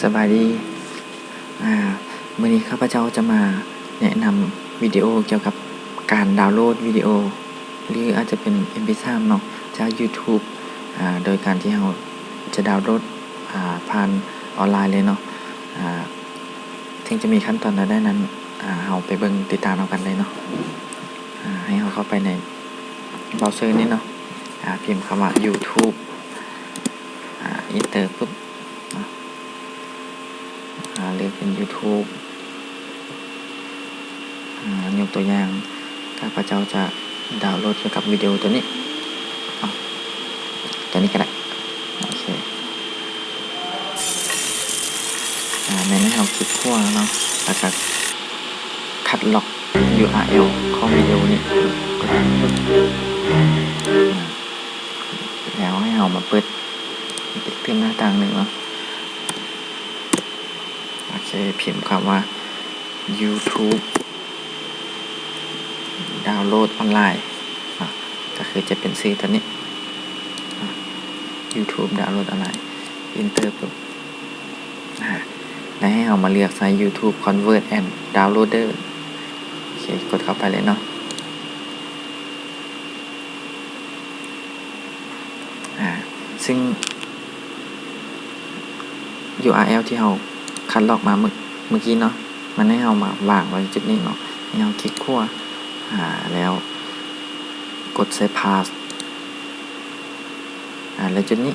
ສະບາຍດີ ອາ ມື້ນີ້ຂ້າພະເຈົ້າຈະມາແນະນຳວິດີໂອກ່ຽວກັບການດາວໂຫຼດວິດີໂອ ຫຼືອາດຈະເປັນເອັມພີສາມເນາະ ຈາກຢູທູບ ອາ ໂດຍການທີ່ເຮົາຈະດາວໂຫຼດ ອາ ຜ່ານອອນລາຍເລີຍເນາະ ອາ ເຖິງຈະມີຂັ້ນຕອນໃດໆນັ້ນ ອາ ເຮົາໄປເບິ່ງຕິດຕາມນຳກັນເລີຍເນາະ ອາ ໃຫ້ເຮົາເຂົ້າໄປໃນເບຣາເຊີນີ້ເນາະ ອາ ພິມຄຳວ່າຢູທູບ ອາ ເອັນເຕີປຶບ ເນາະ ອາ ເລືອກເປັນຢູທູບ ອາ ຍົກຕົວຢ່າງ ຂ້າພະເຈົ້າຈະດາວໂຫຼດກ່ຽວກັບວິດີໂອຕົວນີ້ ເອົາ ຕົວນີ້ກໍໄດ້ ໂອເຄ ອາ ແມ່ນໃຫ້ເຮົາຄລິກຂວາເນາະ ແລ້ວກໍຄັດລັອກຢູອາແອລຂອງວິດີໂອນີ້ ແລ້ວໃຫ້ເຮົາມາເປີດ ເປັນໜ້າຕ່າງໜຶ່ງເນາະ ໂອເຄ ພິມຄຳວ່າຢູທູບດາວໂຫຼດອອນລາຍເນາະ ກໍຄືຈະເປັນຊື່ຕົວນີ້ ຢູທູບດາວໂຫຼດອອນລາຍ ເອັນເຕີປຶບ ອາ ແລ້ວໃຫ້ເຮົາມາເລືອກໃສ່ຢູທູບຄອນເວີດແອນດາວໂຫຼດເດີ ໂອເຄ ກົດເຂົ້າໄປເລີຍເນາະ ອາ ຊຶ່ງຢູອາແອລທີ່ເຮົາຄັດລອກມາເມື່ອ ເມື່ອກີ້ເນາະ ມັນໃຫ້ເຮົາມາວາງໄວ້ຈຸດນີ້ເນາະ ໃຫ້ເຮົາຄລິກຂວາ ອາ ແລ້ວກົດໃສ່ພາສ ອາ ແລະຈຸດນີ້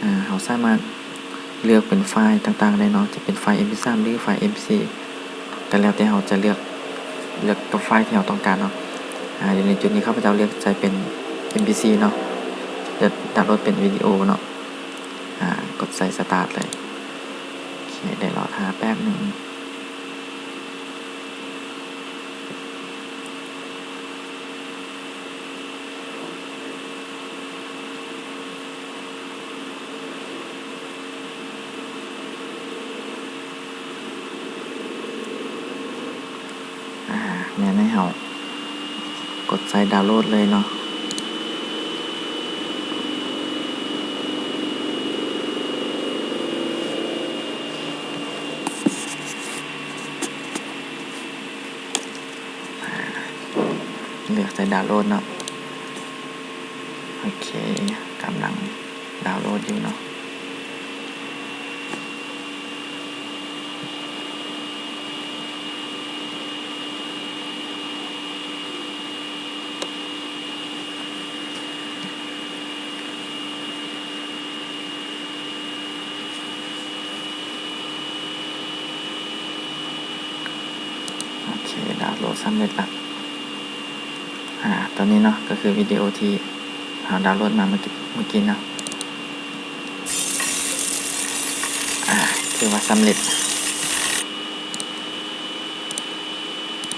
ອາ ເຮົາສາມາດເລືອກເປັນໄຟລ໌ຕ່າງໆໄດ້ເນາະ ຈະເປັນໄຟລ໌ເອັມພີສາມ ຫຼືໄຟລ໌ເອັມພີສີ່ ກໍແລ້ວແຕ່ເຮົາຈະເລືອກ ເລືອກກັບໄຟລ໌ທີ່ເຮົາຕ້ອງການເນາະ ອາ ຢູ່ໃນຈຸດນີ້ຂ້າພະເຈົ້າເລືອກໃສ່ເປັນເອັມພີສີ່ເນາະ ຈະດາວໂຫຼດເປັນວິດີໂອເນາະ ອາ ກົດໃສ່ສະຕາດເລີຍ ໂອເຄ ໄດ້ລໍຖ້າແປັບໜຶ່ງ. ອາ ແມ່ນໃຫ້ເຮົາກົດໃສ່ດາວໂຫຼດເລີຍເນາະ. ອາ ເລືອກໃສ່ດາວໂຫຼດເນາະ. ໂອເຄ ກຳລັງດາວໂຫຼດຢູ່ເນາະ. ໂອເຄ ດາວໂຫຼດສຳເລັດລະ. ອາ ຕົວນີ້ເນາະ ກໍຄືວິດີໂອທີ່ເຮົາດາວໂຫຼດມາເມື່ອກີ້ ເມື່ອກີ້ເນາະ. ອາ ຖືວ່າສຳເລັດ